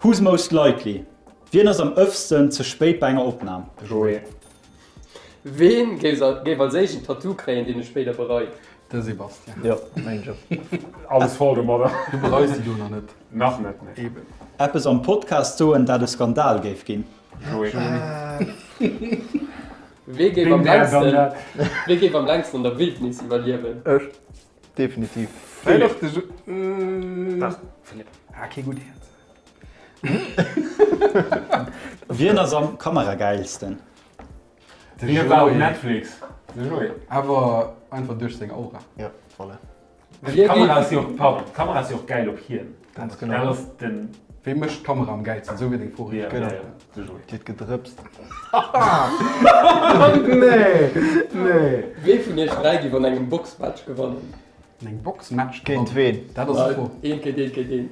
Who's most likely? Wien ass am ëfsten ze spéit bei enger Opnam? Joé. Ween géif als éischt en Tattoo kréien, deen e spéider bereit? De Sebastian. Jo, mengen ech och. Alles voll domadder. Du bereis déi do nach net. Nach net, nee. Eben. Eppes am Podcast soen, dat e Skandal géif ginn? Joé. Wee géif am längsten, wee géif am längsten an der Wildnis iwwerliewen? Ech. Definitiv. Philipp. Dach, de Dach, Philipp. Ah, kee gutt Häerz. Wien ass am Kameragäilsten? De Hie war op Joé. Netflix. De Joé. Awer einfach duerch seng Aura. Ja, voilà. Wie D'Kamera géif, ass jo och, pardon, d'Kamera ass jo och gäil op hien. Ganz Dat genau. ass den. Wee mécht d'Kamera am gäilsten? Esou wier deng Fro Ja, richteg. Genau. ja, ja, de Joé. Déi huet gedrëpst. Nee, nee. wee vun iech 3 géif an engem Boxmatch gewannen? An engem Boxmatch Géint gewannen? ween? Dat ass d'Fro. Eent géint eent géint eent.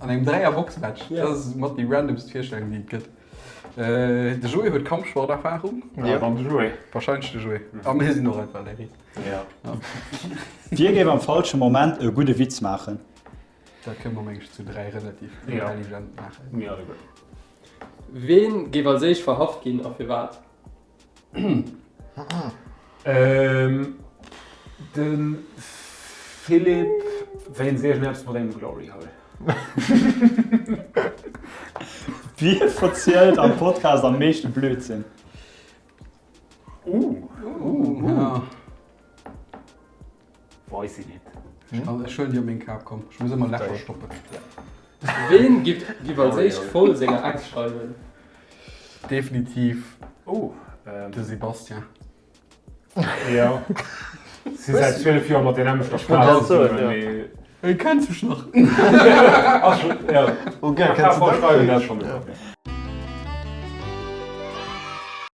An engem Dräier-Boxmatch? Ja. Dat ass mat déi randomst Virstellung, déi et gëtt. De Joé huet Kampfsporterfahrung. Ja, dann de Joé. Wahrscheinlech de Joé. A mir sinn och einfach Larry. Ja. Wie géif am falsche Moment e gudde Witz maachen? Dat kënne mer mengen ech zu 3 relativ Ja. intelligent maachen. Mir alleguer. Ween géif als éischt verhaft ginn a firwat? De Philippe wéinst iergendeppes mat engem Glory Hole. Wie verzielt am Podcast am meeschte Blödsinn? Uh, Ja. Weis ich net. Ech huelen déi op meng Kap, komm. Ech muss ëmmer Lächer stoppen. Ween giff als éischt voll senger Ex schreiwen? Definitiv Oh, de Sebastien. Jo. Si säit 12 Joer mat der nämmlechter wollt Fra grad soen, zesummen, ja. mee. Hei, kenns mech nach? Ass schon, ja. Oh, gell, kenns du Voll dat? schreiwen, dat schon. Ja.